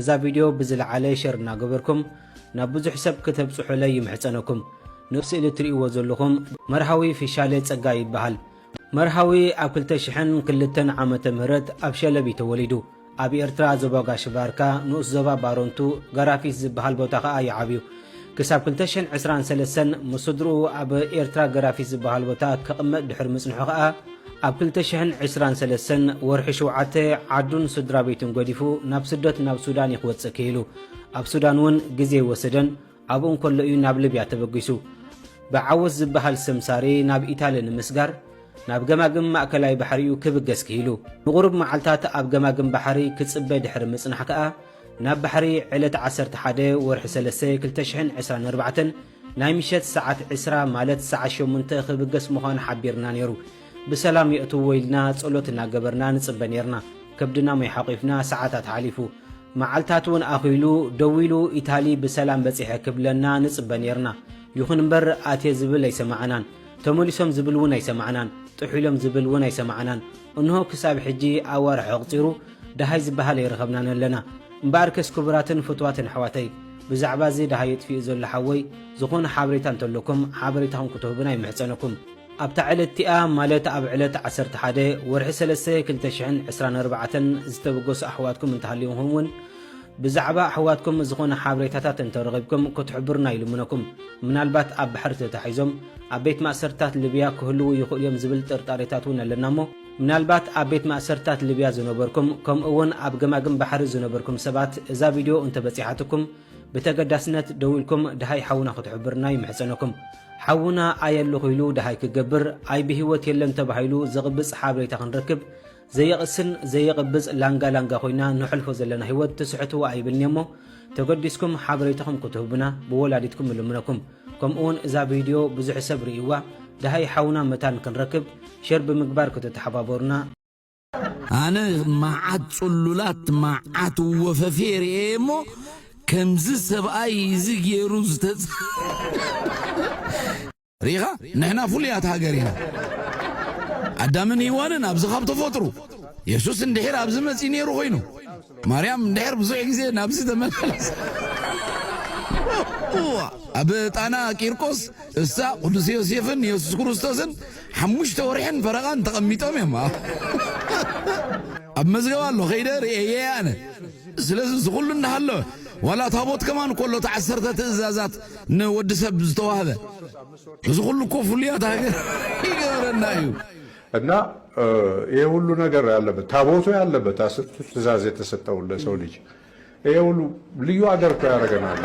እዛ ቪድዮ ብዝለዓለ ሸር እናገበርኩም ናብ ብዙሕ ሰብ ክተብጽሑለይ ይምሕጸነኩም። ንስእሊ እትርእይዎ ዘለኹም መርሃዊ ፊሻለ ጸጋ ይበሃል። መርሃዊ ኣብ ክልተ ሽሕን ክልተን ዓመተ ምህረት ኣብ ሸለቢ ተወሊዱ። ኣብ ኤርትራ ዞባ ጋሽ ባርካ ንኡስ ዞባ ባሮንቱ ገራፊስ ዝበሃል ቦታ ከኣ ይዓብዩ። ክሳብ ክልተ ሽሕን ዕስራን ሰለስተን ምስ ስድርኡ ኣብ ኤርትራ ገራፊስ ዝበሃል ቦታ ክቕመጥ ድሕሪ ምጽንሑ ከኣ ኣብ ክልተ ሽሕን ዕስራን ሰለስተን ወርሒ ሸውዓተ ዓዱን ስድራ ቤቱን ገዲፉ ናብ ስደት ናብ ሱዳን እዩ ክወጽእ ክኢሉ። ኣብ ሱዳን እውን ግዜ ኣይወሰደን። ኣብኡ እንከሎ እዩ ናብ ሊብያ ተበጊሱ። ብዓወት ዝበሃል ሰምሳሪ ናብ ኢታሊ ንምስጋር ናብ ገማግም ማእከላይ ባሕሪ እዩ ክብገስ ክኢሉ። ንቑሩብ መዓልታት ኣብ ገማግም ባሕሪ ክጽበ ድሕሪ ምጽናሕ ከኣ ናብ ባሕሪ ዕለት ዓሰርተ ሓደ ወርሒ ሰለስተ ክልተ ሽሕን ዕስራን ኣርባዕተን ናይ ምሸት ሰዓት ዕስራ ማለት ሰዓት ሸሞንተ ክብገስ ምዃኑ ሓቢርና ነይሩ። ብሰላም የእትዎ ኢልና ጸሎት እናገበርና ንጽበ ነይርና። ከብድና ማይ ሓቒፍና ሰዓታት ሓሊፉ። መዓልታት እውን ኣኺሉ ደዊሉ ኢታሊ ብሰላም በጺሐ ክብለና ንጽበ ነይርና። ይኹን እምበር ኣትየ ዝብል ኣይሰማዕናን። ተመሊሶም ዝብል እውን ኣይሰማዕናን። ጥሑሎም ዝብል እውን ኣይሰማዕናን። እንሆ ክሳብ ሕጂ ኣዋርሕ ኣቑጺሩ ደሃይ ዝበሃል ኣይረኸብናን ኣለና። እምበኣርከስ ክቡራትን ፍቱዋትን ኣሕዋተይ፣ ብዛዕባ እዚ ደሃይ የጥፊኡ ዘሎ ሓወይ ዝኾነ ሓበሬታ እንተለኩም ሓበሬታኹም ክትህቡና ይምሕጸነኩም። ኣብታ ዕለት እቲኣ ማለት ኣብ ዕለት ዓሰርተ ሓደ ወርሒ ሰለስተ ክልተ ሽሕን ዕስራን ኣርባዕተን ዝተበገሱ ኣሕዋትኩም እንተሃልዩኹም እውን ብዛዕባ ኣሕዋትኩም ዝኾነ ሓበሬታታት እንተረኺብኩም ክትሕብሩና ይልምነኩም። ምናልባት ኣብ ባሕሪ ተታሒዞም ኣብ ቤት ማእሰርታት ሊብያ ክህልዉ ይኽእሉ እዮም ዝብል ጥርጣሬታት እውን ኣለና እሞ ምናልባት ኣብ ቤት ማእሰርታት ሊብያ ዝነበርኩም ከምኡ እውን ኣብ ገማግም ባሕሪ ዝነበርኩም ሰባት እዛ ቪድዮ እንተበጺሓትኩም ብተገዳስነት ደዊልኩም ደሃይ ሓውና ክትሕብርና ይምሕጸነኩም። ሓውና ኣየ ኣለኹ ኢሉ ደሃይ ክገብር ኣይ ብህይወት የለን ተባሂሉ ዘቕብጽ ሓበሬታ ክንረክብ ዘየቕስን ዘየቕብጽ ላንጋ ላንጋ ኮይና ንሕልፎ ዘለና ህይወት ትስሕትዎ ኣይብልን'የ እሞ ተገዲስኩም ሓበሬታኹም ክትህቡና ብወላዲትኩም እልምነኩም። ከምኡውን እዛ ቪድዮ ብዙሕ ሰብ ርእይዋ ደሃይ ሓውና መታን ክንረክብ ሸር ብምግባር ክትተሓባበሩና ኣነ መዓት ጽሉላት መዓት ወፈፌ ርእየ እሞ ከምዚ ሰብኣይ እዚ ገይሩ ዝተጽ ርኢኻ ንሕና ፍሉያት ሃገር ኢና ኣዳምን ሂዋንን ኣብዚ ካብ ተፈጥሩ የሱስ እንድሕር ኣብዚ መጺ ነይሩ ኮይኑ ማርያም እንድሕር ብዙሕ ግዜ ናብዚ ተመላለስ ኣብ ጣና ቂርቆስ እሳ ቅዱስ ዮሴፍን የሱስ ክርስቶስን ሓሙሽተ ወርሕን ፈረቓን ተቐሚጦም እዮም ኣብ መዝገብ ኣሎ ከይደ ርእየ ኣነ ስለዚ ዝኹሉ እንዳሃለወ ዋላ ታቦት ከማን ኮሎ ተዓሰርተ ትእዛዛት ንወዲ ሰብ ዝተዋህበ እዚ ኩሉ እኮ ፍሉያት ሃገር ይገብረና እዩ እና ይሄ ሁሉ ነገር ያለበት ታቦቱ ያለበት ትእዛዝ የተሰጠው ለሰው ልጅ ይሄ ሁሉ ልዩ ሀገር እኮ ያደረገናል።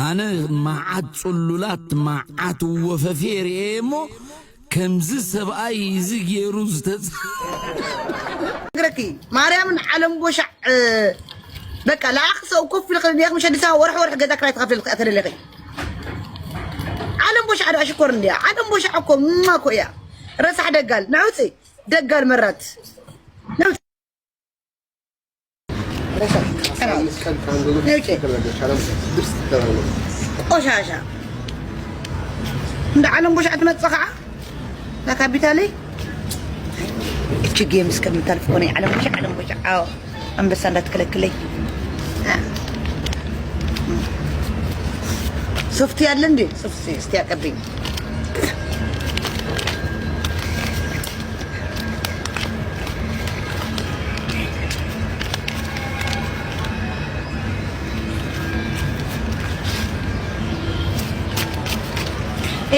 ኣነ መዓት ጽሉላት መዓት ወፈፌ ርኤ እሞ ከምዚ ሰብኣይ እዚ ገይሩ ዝተጽ ነግረኪ ማርያምን ዓለም ቦሻዕ በቃ ለኣኽ ሰው ኮፍ ኢልክ ዲያክ ምሽ ኣዲስ ኣበባ ወርሒ ወርሒ ገዛ ክራይ ትኸፍል ትኽእል ኣለኺ ዓለም ቦሻዕ ዶ ኣሽኮር እንዲያ ዓለም ቦሻዕ እኮ ምማ እኮ እያ ረሳሕ ደጋል ናውፂ ደጋል መራት ናውፂ ቆሻሻ እንደ ዓለም ቦሻዕ ትመጽእ ከዓ ና ካፒታለይ እቺ ጌም እስከምታልፍ ኮነ ዓለም ቦሻዕ ዓለም ቦሻዕ ኣዎ ኣንበሳ እንዳትከለክለይ ሶፍቲ ያለ እንዴ ሶፍቲ እስቲ ያቀብኝ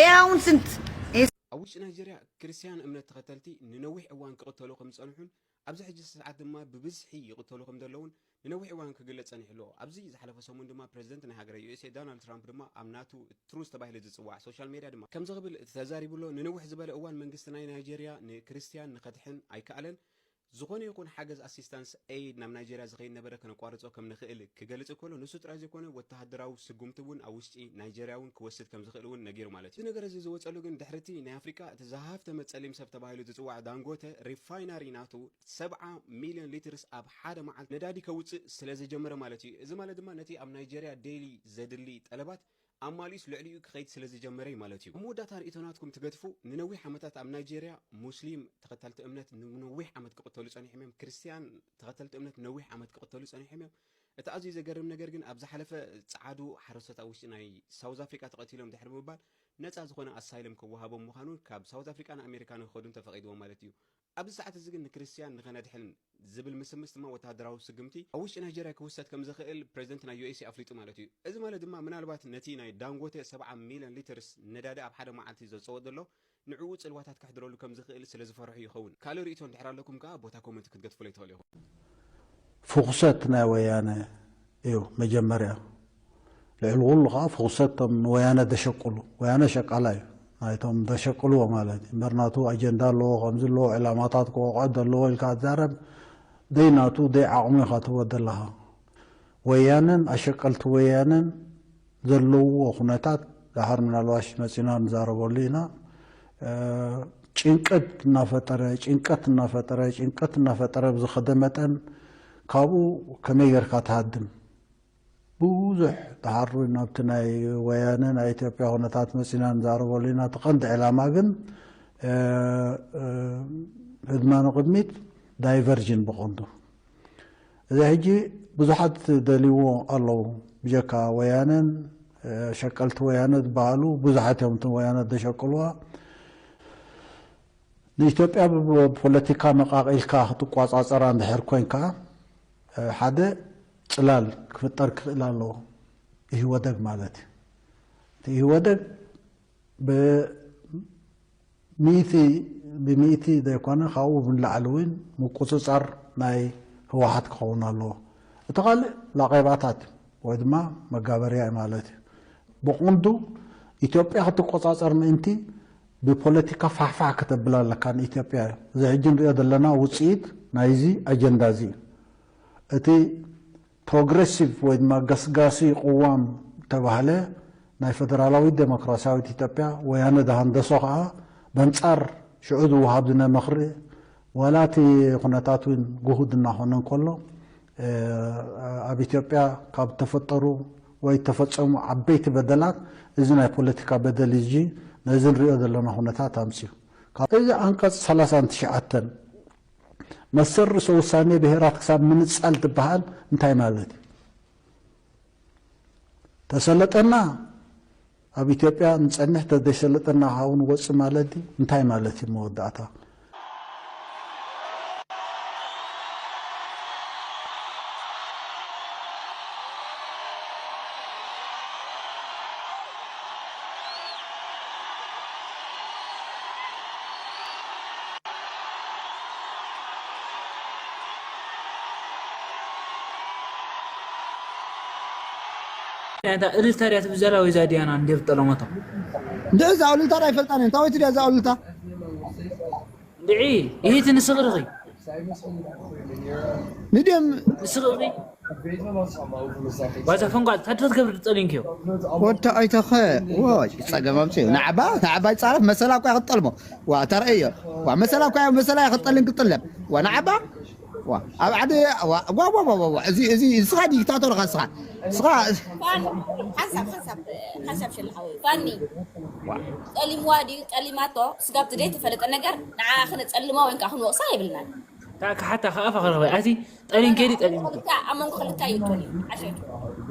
ይኸውን ስንት ኣብ ውሽጢ ናይጀርያ ክርስትያን እምነት ተኸተልቲ ንነዊሕ እዋን ክቕተሉ ከም ዝጸንሑን ኣብዚ ሕጂ ሰዓት ድማ ብብዝሒ ይቕተሉ ከም ዘለውን ንነዊሕ እዋን ክግለጽ ጸኒሑ ኣሎ። ኣብዚ ዝሓለፈ ሰሙን ድማ ፕረዚደንት ናይ ሃገረ ዩ ኤስ ኤ ዶናልድ ትራምፕ ድማ ኣብ ናቱ ትሩዝ ተባሂሉ ዝጽዋዕ ሶሻል ሜድያ ድማ ከምዚ ክብል ተዛሪቡ ኣሎ። ንንውሕ ዝበለ እዋን መንግስቲ ናይ ናይጀርያ ንክርስትያን ንኸድሕን ኣይከኣለን። ዝኾነ ይኹን ሓገዝ ኣሲስታንስ ኤይድ ናብ ናይጀርያ ዝኸይድ ነበረ ከነቋርጾ ከም ንኽእል ክገልጽ እንከሎ ንሱ ጥራይ ዘይኮነ ወተሃደራዊ ስጉምቲ እውን ኣብ ውሽጢ ናይጀርያ እውን ክወስድ ከም ዝኽእል እውን ነጊሩ ማለት እዩ። እዚ ነገር እዚ ዝወጸሉ ግን ድሕሪ እቲ ናይ ኣፍሪቃ እቲ ዝሃፍተመ ጸሊም ሰብ ተባሂሉ ዝጽዋዕ ዳንጎተ ሪፋይናሪ ናቱ ሰብዓ ሚልዮን ሊትርስ ኣብ ሓደ መዓልቲ ነዳዲ ከውጽእ ስለ ዝጀመረ ማለት እዩ። እዚ ማለት ድማ ነቲ ኣብ ናይጀርያ ዴይሊ ዘድሊ ጠለባት ኣማሊኡስ ልዕሊኡ ክኸይድ ስለ ዝጀመረ እዩ ማለት እዩ። ኣብ መወዳእታ ርእይቶ ናትኩም ትገድፉ፣ ንነዊሕ ዓመታት ኣብ ናይጀርያ ሙስሊም ተኸተልቲ እምነት ንነዊሕ ዓመት ክቕተሉ ጸኒሖም እዮም። ክርስትያን ተኸተልቲ እምነት ነዊሕ ዓመት ክቕተሉ ጸኒሖም እዮም። እቲ ኣዝዩ ዘገርም ነገር ግን፣ ኣብ ዝሓለፈ ጸዓዱ ሓረስቶት ኣብ ውሽጢ ናይ ሳውዝ ኣፍሪቃ ተቐቲሎም ድሕሪ ምባል፣ ነጻ ዝኾነ ኣሳይለም ክወሃቦም ምዃኑን ካብ ሳውዝ ኣፍሪቃ ንኣሜሪካ ንክኸዱን ተፈቒድዎም ማለት እዩ። ኣብዚ ሰዓት እዚ ግን ንክርስትያን ንኸነድሕን ዝብል ምስምስ ድማ ወተሃደራዊ ስጉምቲ ኣብ ውሽጢ ናይጀርያ ክውሰድ ከም ዝኽእል ፕሬዚደንት ናይ ዩ ኤስ ኤ ኣፍሊጡ ማለት እዩ። እዚ ማለት ድማ ምናልባት ነቲ ናይ ዳንጎቴ ሰብዓ ሚልዮን ሊትርስ ነዳዲ ኣብ ሓደ መዓልቲ ዘውጽኦ ዘሎ ንዕኡ ጽልዋታት ከሕድረሉ ከም ዝኽእል ስለ ዝፈርሑ ይኸውን። ካልእ ርእይቶ እንድሕር ኣለኩም ከኣ ቦታ ኮመንት ክትገድፉለይ ትኽእሉ ኢኹም። ፍኹሰት ናይ ወያነ እዩ መጀመርያ። ልዕሊ ኩሉ ከዓ ፍኹሰት ቶም ንወያነ ደሸቅሉ፣ ወያነ ሸቃላ እዩ፣ ናይቶም ደሸቅልዎ ማለት እዩ። እምበር ናቱ ኣጀንዳ ኣለዎ፣ ከምዚ ኣለዎ፣ ዕላማታት ክወቕዖ ዘለዎ ኢልካ ትዛረብ፣ ደይ ናቱ ደይ ዓቕሙ ኢኻ ትህቦ ዘለኻ። ወያነን ኣሸቀልቲ ወያነን ዘለውዎ ኩነታት፣ ደሓር ምናልባሽ መፂና ንዛረበሉ ኢና። ጭንቀት እናፈጠረ ጭንቀት እናፈጠረ ጭንቀት እናፈጠረ ብዝኸደ መጠን፣ ካብኡ ከመይ ጌርካ ትሃድም? ብዙሕ ደሓር ናብቲ ናይ ወያነ ናይ ኢትዮጵያ ኩነታት መፂና ንዛረበሉ ኢና። እቲ ቀንዲ ዕላማ ግን ህድማ ንቕድሚት፣ ዳይቨርጅን ብቐንዱ። እዚ ሕጂ ብዙሓት ደልይዎ ኣለዉ። ብጀካ ወያነን ሸቀልቲ ወያነ ዝበሃሉ ብዙሓት እዮም፣ እቶም ወያነ ዘሸቅልዋ። ንኢትዮጵያ ብፖለቲካ መቃቂልካ ክትቋፃፀራ እንድሕር ኮይንካ፣ ሓደ ፅላል ክፍጠር ክኽእል ኣለዎ። ኢህወደግ ማለት እዩ። እቲ ኢህወደግ ብ ሚእቲ ብሚእቲ ዘይኮነ ካብኡ ብንላዕሊ እውን ምቁፅፃር ናይ ህወሓት ክኸውን ኣለዎ። እቲ ካልእ ላቄባታት ወይ ድማ መጋበርያ እዩ ማለት እዩ። ብቕንዱ ኢትዮጵያ ክትቆፃፀር ምእንቲ ብፖለቲካ ፋሕፋሕ ከተብል ኣለካ ንኢትዮጵያ እዩ። እዚ ሕጂ ንሪኦ ዘለና ውፅኢት ናይዚ ኣጀንዳ እዚ እዩ። እቲ ፕሮግረሲቭ ወይ ድማ ገስጋሲ ቅዋም ተባህለ ናይ ፈደራላዊት ዴሞክራሲያዊት ኢትዮጵያ ወያነ ዝሃንደሶ ከዓ በንፃር ሽዑ ዝወሃብ ዝነ መኽሪ ዋላ እቲ ኩነታት እውን ግሁድ እናኾነ እንከሎ ኣብ ኢትዮጵያ ካብ ተፈጠሩ ወይ ተፈፀሙ ዓበይቲ በደላት እዚ ናይ ፖለቲካ በደል እዩ። ነዚ ንሪኦ ዘለና ኩነታት ኣምፅዩ። ካብ እዚ ኣንቀፅ ሰላሳን ትሽዓተን መሰል ርእሰ ውሳኔ ብሄራት ክሳብ ምንፃል ትበሃል እንታይ ማለት እዩ? ተሰለጠና ኣብ ኢትዮጵያ ንፀንሕ፣ ተዘይሰለጠና ካብኡ ንወፅእ ማለት ድዩ? እንታይ ማለት እዩ መወዳእታ? እታ እልልታ ድያ ትብል ዘላ ወይ እዛ ዲያና እንዴ ብጠለሞታ? እንድዒ እዛ እልልታ ዳ ኣይፈልጣን እየ። እንታይ ወይ ትድያ እዛ እልልታ? እንድዒ ይህቲ ንስኽርኺ ንድም ንስኽርኺ ዋዛ ፈንቋል ታድረት ገብር ትጠሊንክዮ ወዲ ኣይተኸ ወይ ጸገም ኣምጽኡ ንዓባ ንዓባ ይጻረፍ መሰላ እኳ ይኽጠልሞ ዋ ተርእዮ ዋ መሰላ እኳ መሰላ ይኽጠልን ክጥለም ዋ ንዓባ ዋ ኣብ ዓዲ ዋ ዋ ዋ ዋ ዋ እዚ እዚ ንስኻ ዲክታቶር ኢኻ ንስኻ ንስኻ ፋኒ ሓንሳብ ሓንሳብ ሓንሳብ ሽልሓዊ ፋኒ ጠሊምዋ ድዩ ጠሊማቶ ስጋብ ዘይተፈለጠ ነገር ንዓ ክነፀልማ ወይ ከዓ ክንወቕሳ የብልናን ታካ ሓታ ከኣፋ ከረኸበ ኣቲ ጠሊም ከዲ ጠሊም ክልተ ኣብ መንጎ ክልተ ኣይእቶን እዩ ዓሸቱ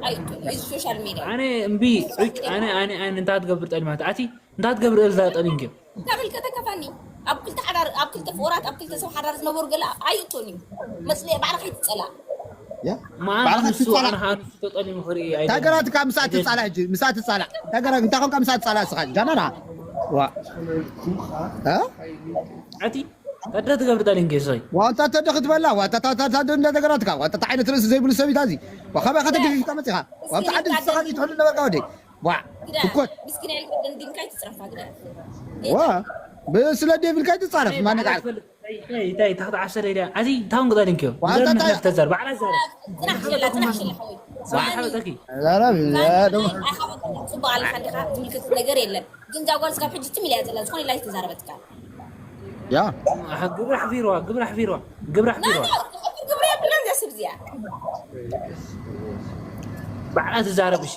ኣይእቶን እዩ እዚ ሶሻል ሚድያ ኣነ እምቢ ዑጭ ኣነ ኣነ ኣነ እንታይ ትገብር ጠሊማት ኣቲ እንታይ ትገብር እልዛ ጠሊም ከ ተመልከተ ከፋኒ ኣብ ክልተ ሓዳር ኣብ ክልተ ፍቑራት ኣብ ክልተ ሰብ ሓዳር ዝነበሩ ገለ ኣይእቶን እዩ መፅለየ ባዕልኻ ይትፀላ ያ ማን ባዕልኻ ንሱ ትፃላ። ኣነ ንሱ ተጠሊሙ ክርኢ እንታይ ገራትካ ምሳእ ትፃላ ሕጂ ምሳእ ትፃላ እንታይ ገራ እንታይ ኮንካ ምሳእ ትፃላ ንስኻ ጃናና ዋ እ ኣቲ ታድረ ትገብር ጠሊም ከ ሰይ ዋንታ ተደ ክትበላ ዋንታ ታታታ እንደ ነገራትካ ዋንታ ዓይነት ርእሲ ዘይብሉ ሰብ ኢታ እዚ ወኸበ ከተገፊፍካ መፂኻ ዋንታ ዓዲ ዝሰኻት ይትሕሉ ነበርካ ወደይ ዋ ግዳ ትኮት ምስኪና ኢልካ ደንዲንካ ይትፅረፋ ግዳ ዋ ብስለ ደብልካ ይትፃረፍ ማነቃል እንታይ ታክቲ ዓሰለ ኢልያ ኣዚ ታውን ቅጠል እንክዮ ዋንታ ታይ- ተዛር ባዕላ ዘር ፅናሕ ሸላ ፅናሕ ሸላ ሓወይ ሳሓበተኪ ዘረብ ደሞ ኣይሓወቅን ፅቡቅ ኣለካ እንዲካ ዝምልከት ነገር የለን ግን እዛ ጓል ስጋብ ሕጂ ትም ኢልያ ዘላ ዝኾነ ኢላ ይተዛረበትካ ያ ግብሪ ኣሕፊርዋ ግብሪ ኣሕፊርዋ ግብሪ ኣሕፊርዋ ግብሪ የብለን ዘስብ እዚኣ ባዕላ ትዛረብ እሺ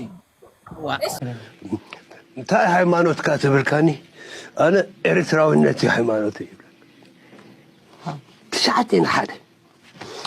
እንታይ ሃይማኖትካ ትብልካኒ ኣነ ኤርትራዊነት እዩ ሃይማኖት እዩ ትሽዓተ ንሓደ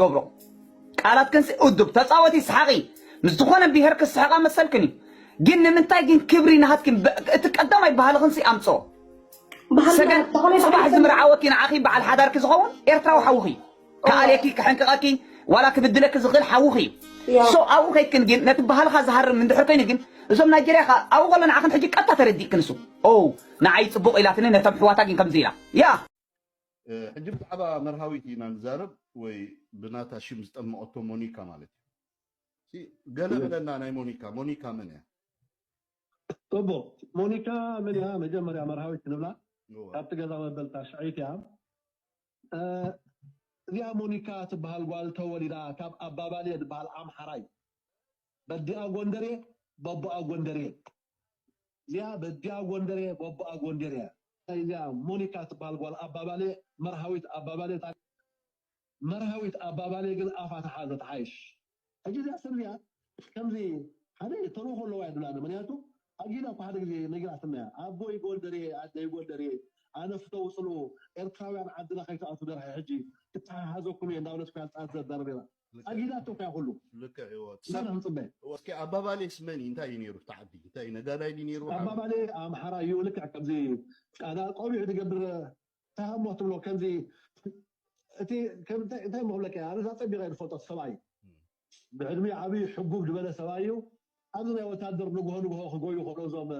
ትገብሮ። ቃላትክንሲ እዱብ፣ ተጻወቲ፣ ስሓቒ። ምስ ዝኾነ ብሄር ክስሕቓ መሰልክን እዩ። ግን ንምንታይ ግን ክብሪ ናሃትክን ብ-፣ እቲ ቀዳማይ ባህልኽንሲ ኣምጽኦ። ባህልና ሰገን፣ ተኾነ ጽባሕ ተኾነ ዝምርዓወኪ ንዓኺ በዓል ሓዳርኪ ዝኸውን ኤርትራዊ ሓውኺ እዩ። ከኣልየኪ፣ ክሕንቅቐኪ፣ ዋላ ክብድለኪ ዝኽእል ሓውኺ እዩ። ያ። ሶ ኣብኡ ከይድክን ግን ነቲ ባህልኻ ዝሃርም እንድሕር ኮይኑ ግን እዞም ናይጀርያ ኸ ኣብኡ ከሎ ንዓኽን ሕጂ ቀጥታ ተረዲእክን እሱ። ኦ፣ ንዓይ ጽቡቕ ኢላትኒ ነቶም ኣሕዋታ ግን ከምዚ ኢላ። ያ። እ፣ ሕጂ ብዛዕባ መርሃዊት ኢና ንዛረብ ወይ ብናታ ሽም ዝጠመቐቶ ሞኒካ ማለት እዩ። ሲ፣ ገለ እም። በለና ናይ ሞኒካ። ሞኒካ መን እያ? ጽቡቕ። ሞኒካ መን እያ? መጀመርያ መርሃዊት ንብላ። እዋ። ካብቲ ገዛ መበልታ ሽዐይቲ እያ። እ፣ እዚኣ ሞኒካ ትበሃል ጓል ተወሊዳ ካብ ኣባባልየ ዝበሃል ኣምሓራይ። በዲኣ ጎንደርየ፣ በቦኣ ጎንደርየ። እዚኣ በዲኣ ጎንደርየ፣ በቦኣ ጎንደርየ። እዚኣ ሞኒካ ትበሃል ጓል ኣባባልየ፣ መርሃዊት ኣባባልየ፣ እታ መርሃዊት ኣባባልየ ግን ኣፋ ተሓዘ ትሓይሽ። ሕጂ እዚኣ ሰብ እዚኣ ከምዚ ሓደ ተልእኾ ኣለዋ እያ ትብላኒ። ምኽንያቱ ኣጊዳ እኮ ሓደ ግዜ ነጊራትና እያ። ኣቦይ ጎንደርየ፣ ኣደይ ጎንደርየ፣ ኣነ ፍተው ጽልኡ፣ ኤርትራውያን ዓድና ከይትኣትዉ ደርሒ ሕጂ ክተሓሓዘኩም እየ እንዳበለት እኮ እያ ጻት ዘዳርብ ነይራ። ልክዕ። ኣጊዳቶ እኮ እያ ኩሉ። ልክዕ እዩ። ክሳብ መን ንጽበ? እስኪ ኣባባልየስ መን እዩ? እንታይ እዩ ነይሩ? እቲ ዓዲ እንታይ እዩ? ነጋዳይ ድዩ ነይሩ? ኣባባልየ ኣምሓራይ እዩ። ልክዕ ከምዚ ቃዳ ቆቢዕ ዝገብር ተሃሞ ትብሎ ከምዚ እቲ ከም እንታይ፣ እንታይ ምኽብለካ እየ? ኣነ እዛ ጸቢቐ እየ ዝፈልጦ ሰብኣይ። እም። ብዕድሚኡ ዓብዪ ሕጉብ ዝበለ ሰብኣይ እዩ። ኣብዚ ናይ ወታደር ንግሆ ንግሆ ክጎዩ ከሎ እዞም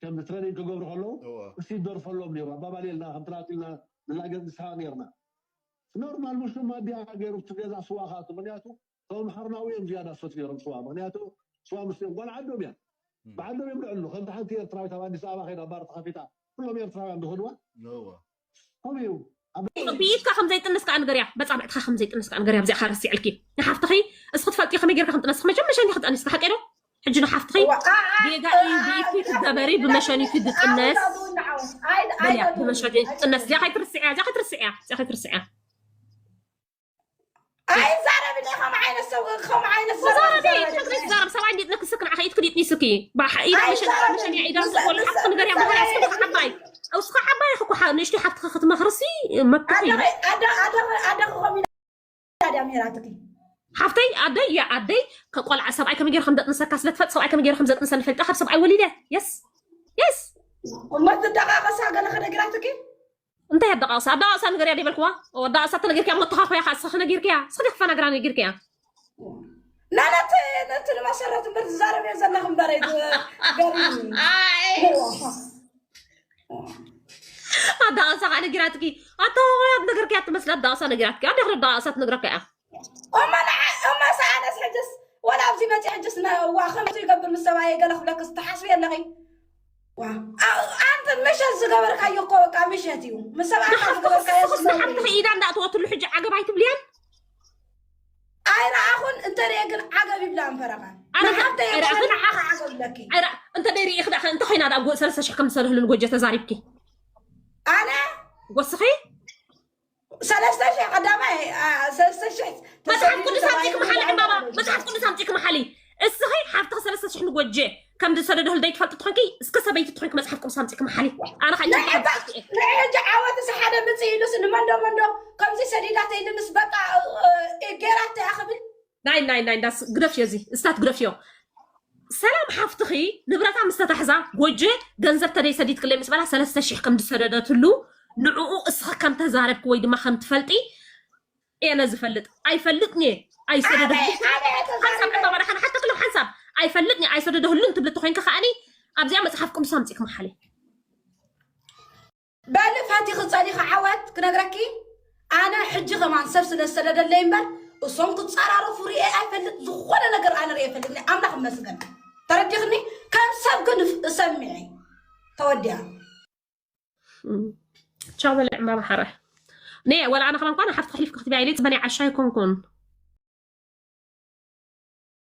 ከምዚ ትሬኒንግ ክገብሩ ከለዉ እዋ። እሱ ይደርፈሎም ነይሩ። ኣባባልየ ኢልና ከምቲ ናቱ ኢልና ንላገጽ ንስሓቕ ነይርና። ኖርማል ሙስሊም ማድያ ገይሩ እቲ ገዛ ስዋ ክኣቱ። ምኽንያቱ እቶም ኣምሓርናዊ እዮም ዝያዳ ዝሰትዩ ነይሮም ስዋ። ምኽንያቱ ስዋ ምስኦም ጓል ዓዶም እያ። እም። ብዓዶም እዮም ልዕሉ። ከምቲ ሓንቲ ኤርትራዊት ኣብ ኣዲስ ኣበባ ከይዳ ባር ተኸፊታ። ኩሎም ኤርትራውያን ዝኸድዋ። እዋ። ከምኡ እዩ። ኣብ ብኢድካ ከም ዘይጥንስ ከኣ ንገርያ። በጻብዕትኻ ከም ዘይጥንስ ከኣ ንገርያ። ኣብዚኣ ከኣ ረሲዐልኪ። ንሓፍትኺ እስኺ ትፈልጢ ከመይ ጌርካ ከም ጥነስኺ። መቸም መሸኒኺ ጠኒስኪ ሓቂ ዶ? ሕጂ ንሓፍትኺ ኣዋ፣ ኣ-፣ ኣ-፣ ጌጋ እዩ፣ ኣ-፣ ብኢድኪ ኣ-፣ ትገበሪ፣ ኣ-፣ ብመሸኒኪ ኣ-፣ ድጥነስ። ኣ-፣ ኣ-፣ ኣ-፣ በልያ፣ ኣ-፣ ብመሸኒኪ ኣ-፣ ትጥነስ። እዚኣ ከይትርስዕያ፣ እዚኣ ከይትርስዕያ፣ እዚኣ ከይትርስዕያ። ኣይዛረብን እየ፣ ከምኡ ዓይነት ሰብ፣ ከምኡ ዓይነት ዘረባ ተዛረቢ፣ ዝዛረብ ትግርኛ ሰብ። ትዛረብ፣ ሰብኣይ እንዴት ነክስክ ንዓኺ ኢድኪ ድጥኒስኪ። ባሕ፣ ኢዳ መሸኒ፣ ኣይዛረብን። መሸኒ፣ ኢዳ ምስ ዝቆል ሓፍትኺ ንገርያ፣ ምኽንያት እስኺ ዓባይ። እስኺ ዓባይ ኢኺ እኮ፣ ሓ-፣ ንእሽተይ ሓፍትኺ ክትመኽርሲ መብትኺ እዩ። ኣደኺ፣ ኣደ-፣ ኣደኺ ከምኡ ኢላ ድያ ነይራትኪ? ሓፍተይ፣ ኣደይ፣ ያ ኣደይ፣ ከቆልዓ ሰብኣይ ከመይ ገይሩ ከም ዘጥንሰካ ስለ ትፈልጥ፣ ሰብኣይ ከመይ ገይሩ ከም ዘጥንሰኒ ፈልጣ፣ ካብ ሰብኣይ ወሊደ። የስ፣ የስ። እሞ ትደቓቐሳ ገለ ከነግራትኪ? እንታይ ኣደቓቕሳ? ኣደቓቕሳ ንገርያ ደይበልክዋ? ኦ፣ ኣደቓቕሳ ተነጊርክያ፣ እሞ ተኻኾያ ኸዓ፣ እስኺ ነጊርክያ? እስኺ ዲኺ ፈናግራ ነጊርክያ? ናነቲ፣ ነቲ ንመሰረት እምበር ትዛረብዮ ዘለኺ እምበር፣ ገሪሙኒ። ኣይ። ኣዳቕሳ ከዓ ነጊራትኪ። ኣታ፣ ኣዳቕሳ ነጊራትኪ። ኣደ፣ ኣዳቕሳ ትነግረካ እያ። እማ ንዓ-፣ እማ ሰኣነስ ሕጅስ፣ ወላ ኣብዚ መፂ ሕጅስ ነ-፣ ዋ፣ ከምዚ ይገብር ምስ ሰብኣየ ገለ ክብለክስ ትሓስቢ ኣለኺ። ዋ፣ ኣ-፣ ኣንቲ ምሸት ዝገበርካዮ እኮ በቃ ምሸት እዩ። ምስ ሰብኣይካ ንሓፍትኺ ዝገበርካዮ ንስኺ ዝነብር እዩ። ሓፍትኺ ኢዳ እንዳእተወትሉ ሕጂ ዓገብ ኣይትብልያን? ኣይረኣኹን፣ እንተሪኤ ግን ዓገብ ይብላ እምበረኻ። ኣነ ንሓፍተይ ኣይረኣኹን። ንዓኻ ዓገብ ይብለኪ። ኣይረ-፣ እንተ ደይሪኢኺ ደኣ፣ እንተ ኮይና ደኣ፣ ጎ-፣ ሰለስተ ሽሕ ከም ዝሰደህሉ ንጎጀ ተዛሪብኪ። ኣነ ወስኺ? ሰለስተ ሽሕ ቀዳማይ፣ ኣ፣ ሰለስተ ሽሕ መጽሓፍ ቅዱስ ኣምጺእኪ መሓሊ፣ ዕምባባ፣ መጽሓፍ ቅዱስ ኣምጺእኪ መሓሊ። እስኺ ሓፍትኺ ሰለስተ ሽሕ ንጎጀ ከም ዝሰደደህሉ ዘይትፈልጢ ትኾንኪ፣ እስከ ሰበይቲ ትኾንኪ መጽሓፍ ቅዱስ ኣምጺእኪ መሓሊ። ኣነ ኸኣ ንዕዳ፣ ንሕጂ ዓወትስ ሓደ ምጽእ ኢሉስ ንመንዶ መንዶ ከምዚ ሰዲዳተይ ኢሉ ምስ በቃ፣ እ፣ እ፣ ጌራቶ እያ ክብል? ናይ፣ ናይ፣ ናይ፣ እንዳስ-፣ ግደፍዮ እዚ፣ እስታት ግደፍዮ። ሰላም ሓፍትኺ ንብረታ ምስ ተታሕዛ ጎጆ ገንዘብ ተደይ ሰዲድክለይ ምስ በላ ሰለስተ ሽሕ ከም ዝሰደደትሉ ንዕኡ እስኺ ከም ተዛረብኪ ወይ ድማ ከም ትፈልጢ እየ ነዚ ዝፈልጥ። ኣይፈልጥን እየ ኣይሰደደሉ። ሓንሳብ ዕማ በራኻ ንሓተክሎ ሓንሳብ ኣይፈልጥን እየ ኣይሰደደህሉን ትብሊ ተኮይንኪ ከዓኒ ኣብዚኣ መፅሓፍ ቅዱስ ኣምፂእኪ መሓሊ። በሊ ፋቲኺ ጸኒኺ ዓወት ክነግረኪ። ኣነ ሕጂ ከማን ሰብ ስለ ዝሰደደለይ እምበር እሶም ክጸራረፉ ርኤ ኣይፈልጥ። ዝኾነ ነገር ኣነ ርኤ ኣይፈልጥ። ኣምላኽ ይመስገን። ተረዲኽኒ? ከም ሰብ ግን እፍ- እሰምዕ ተወዲኣ። ቻው በለ ዕምባባ ሓራይ። ነ ወላ ኣነ ከማን ኳን ሓፍቲ ክሕሊፍ ክትብያ ኢለ ፅበኒ ዓሻ ኣይኮንኩን።